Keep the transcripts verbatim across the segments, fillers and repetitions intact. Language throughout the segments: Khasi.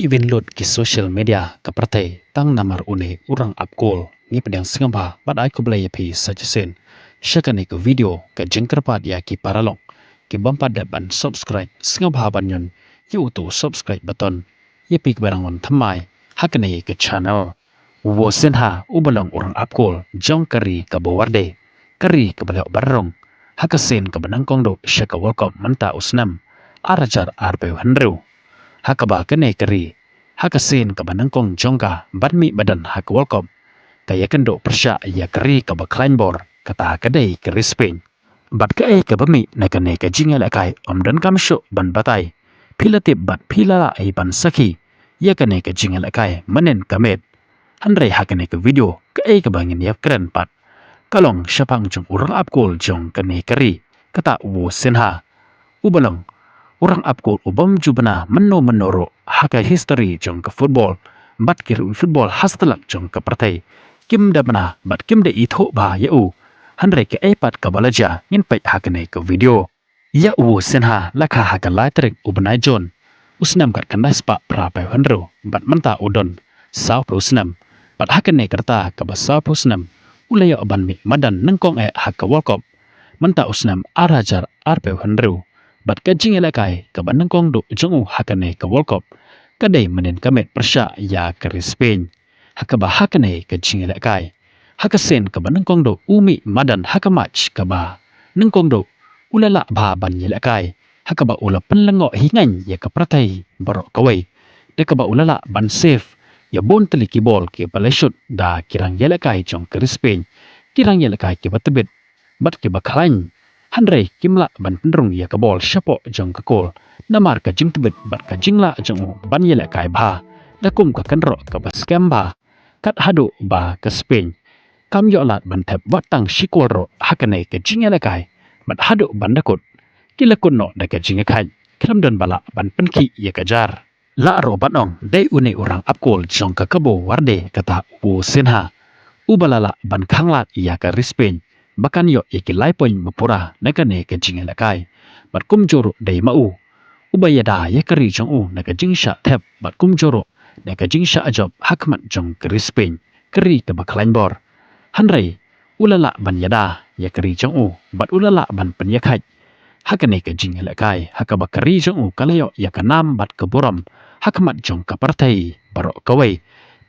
Even lut ki social media ka pyrthei tang namar une u rang ap kol. Ngi pdiang sngewbha bad ai khublei ïa phi sa shisien sha kane ka video ka jingkyrpad ïa ki paralok ki bym pat dep ban subscribe, sngewbha ban ñion ïa uto u subscribe button ïa phi kiba dang wan thymmai ha kane ka channel. U Wo Sinha uba long u rang ap kol jong ka ri ka Bowarde, ka ri kaba la ïoh ban rung ha ka sien kaba nyngkong duh sha ka World Cup mynta u snem ar hajar arphew hynriew. Ha kaba kane ka ri, ha ka sien kaba nyngkong jong ka ban mih madan ha ka World Cup, ka ïakynduh pyrshah ïa ka ri kaba khlaiñ bor, kata ka dei ka ri Spain. Bad kaei kaba mih na kane ka jingïalehkai ym donkam shuh ban batai. Phi la tip bad phi la lah hi ban sakhi ïa kane ka jingïalehkai mynnin ka miet. Hynrei ha kane ka video kaei kaba ngin ïakren pat ka long shaphang jong u rang ap kol jong kane ka ri, kata u Wo Sinha, uba long u rang ap kol u bym ju bna mynno mynno ruh ha ka history jong ka football. Bad ki riew football ha satlak jong ka pyrthei kim da bna bad kim da ithuh bha ïa u. Hynrei kaei pat kaba la jia, ngin peit ha kane ka video. Ïa u Wo Sinha la kha ha ka lai tarik u bnai Jun u snem khatkhyndai spah phraphew hynriew bad mynta u don sawphew snem. Bad ha kane ka rta kaba sawphew snem u la ïoh ban mih madan nyngkong eh ha ka World Cup mynta u snem ar hajar arphew hynriew. Bad ka jingïalehkai kaba nyngkong duh jong u ha kane ka World Cup ka dei mynnin ka miet pyrshah ïa ka ri Spain. Ha kaba ha kane ka jingïalehkai, ha ka sien kaba nyngkong duh u mih madan ha ka match kaba nyngkong duh, u la lah bha ban ïalehkai ha kaba u la pynlyngngoh hi ngaiñ ïa ka pyrthei baroh kawei, da kaba u la lah ban save ïa bun tylli ki bol kiba la shoot da ki rang ïalehkai jong ka ri Spain, ki rang ïalehkai kiba tbit bad kiba khlaiñ. Hynrei kim lah ban pynrung ïa ka bol shapoh jong ka kol namar ka jingtbit bad ka jinglah jong u ban ïalehkai bha da kum ka kynroh kaba skhem bha. Kat haduh ba ka Spain kam ïoh lad ban thep wat tang shi kol ruh ha kane ka jingïalehkai. Bad haduh ban da kut, ki la kut noh da ka jingïakhaid, khlem don ba lah ban pynkhih ïa ka jar. Lah ruh ban ong dei une u rang ap kol jong ka Cabo Verde, kata u Wo Sinha, uba la lah ban khanglad ïa ka ri Spain ba kan ïoh ïa ki lai point ba pura na kane ka jingïalehkai. Bad kumjuh ruh dei ma u uba ïada ïa ka ri jong u na ka jingshah thep, bad kumjuh ruh na ka jingshah jop ha khmat jong ka ri Spain, ka ri kaba khlaiñ bor. Hynrei u la lah ban ïada ïa ka ri jong u bad u la lah ban pynïakhaid ha kane ka jingïalehkai, ha kaba ka ri jong u ka la ïoh ïa ka nam bad ka burom ha khmat jong ka pyrthei baroh kawei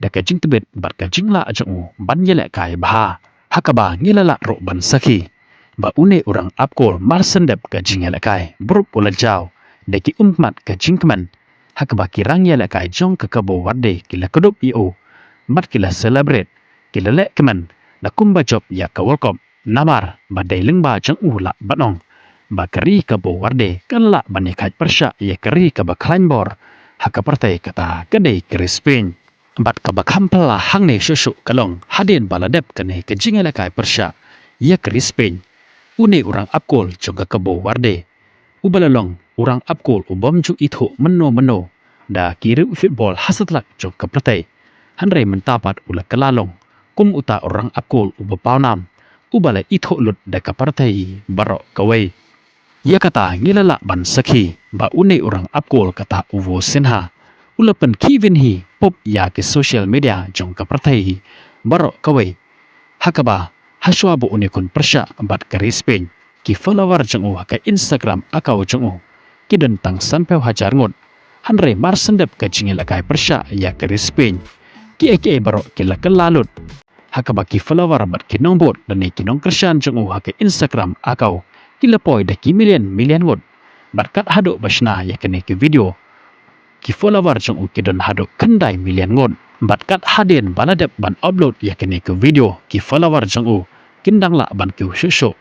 da ka jingtbit bad ka jinglah jong u ban ïalehkai bha. Ha kaba ngi la lah ruh ban sakhi ba une u rang ap kol mar shen dep ka jingïalehkai, burom u la jaw da ki ummat ka jingkmen, ha kaba ki rang ïalehkai jong ka Cabo Verde ki la kdup ïa u bad ki la celebrate, ki la leh kmen da kumba jop ïa ka World Cup. Namar ba dei lyngba jong u lah ban ong ba ka ri Cabo Verde kan lah ban ïakhaid pyrshah ïa ka ri kaba khlaiñ bor ha ka pyrthei, kata ka dei ka ri Spain. Bad kaba kham phylla hangne shuh shuh ka long hadien ba la dep kane ka jingïalehkai pyrshah ïa ka ri Spain, une u rang ap kol jong ka Cabo Verde, uba la long u rang ap kol u bym ju ithuh mynno mynno da ki riew football ha satlak jong ka pyrthei, hynrei mynta pat u la kylla long kum uta u rang ap kol uba pawnam, uba la ithuh lut da ka pyrthei baroh kawei. Ïa kata ngi la lah ban sakhi ba une u rang ap kol, kata u Wo Sinha, u la pynkhih win hi pop ïa ki social media jong ka pyrthei baroh kawei. Ha kaba hashwa ba une khun pyrshah bad ka ri Spain, ki follower jong u ha ka Instagram account jong u ki don tang sanphew hajar ngut. Hynrei mar shen dep ka jingïalehkai pyrshah ïa ka ri Spain, kiei kiei baroh ki la kylla lut. Ha kaba ki follower bad ki nongbud lane ki nongkyrshan jong u ha ka Instagram account ki la poi da ki million million ngut. Bad kat haduh ba shna ïa kane ka video, ki follower jong u ki don haduh khyndai million ngut. Bad kat hadien ba la dep ban upload ïa kane ka video, ki follower jong u kin dang lah ban kiew shuh shuh,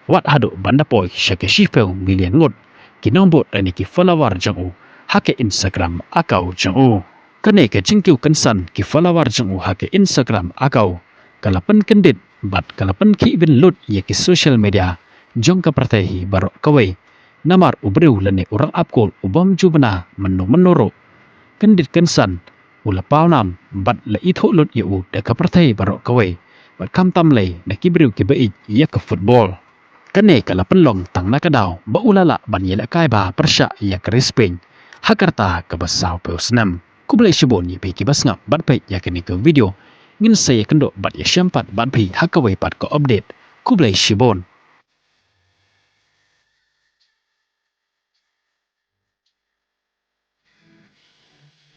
wat haduh ban da poi sha ka shiphew million ngut ki nongbud lane ki follower jong u ha ka Instagram account jong u. Kane ka jingkiew kynsan ki follower jong u ha ka Instagram account ka la pynkyndit bad ka la pynkhih win lut ïa ki social media jong ka pyrthei hi baroh kawei. Namar u briew lane u rang ap kol u bym ju bna mynno mynno ruh, kyndit kynsan, u la pawnam bad la ithuh lut ïa u da ka pyrthei baroh kawei, bad khamtam lei na ki briew kiba ïeit ïa ka football. Kane ka la pynlong tang na ka daw ba u la lah ban ïalehkai bha pyrshah ïa ka ri Spain ha ka rta kaba sawphew snem. Khublei shibun ïa phi kiba sngap bad peit ïa kane ka video. Ngin sa ïakynduh bad ïashem pat bad phi ha kawei pat ka update. Khublei shibun.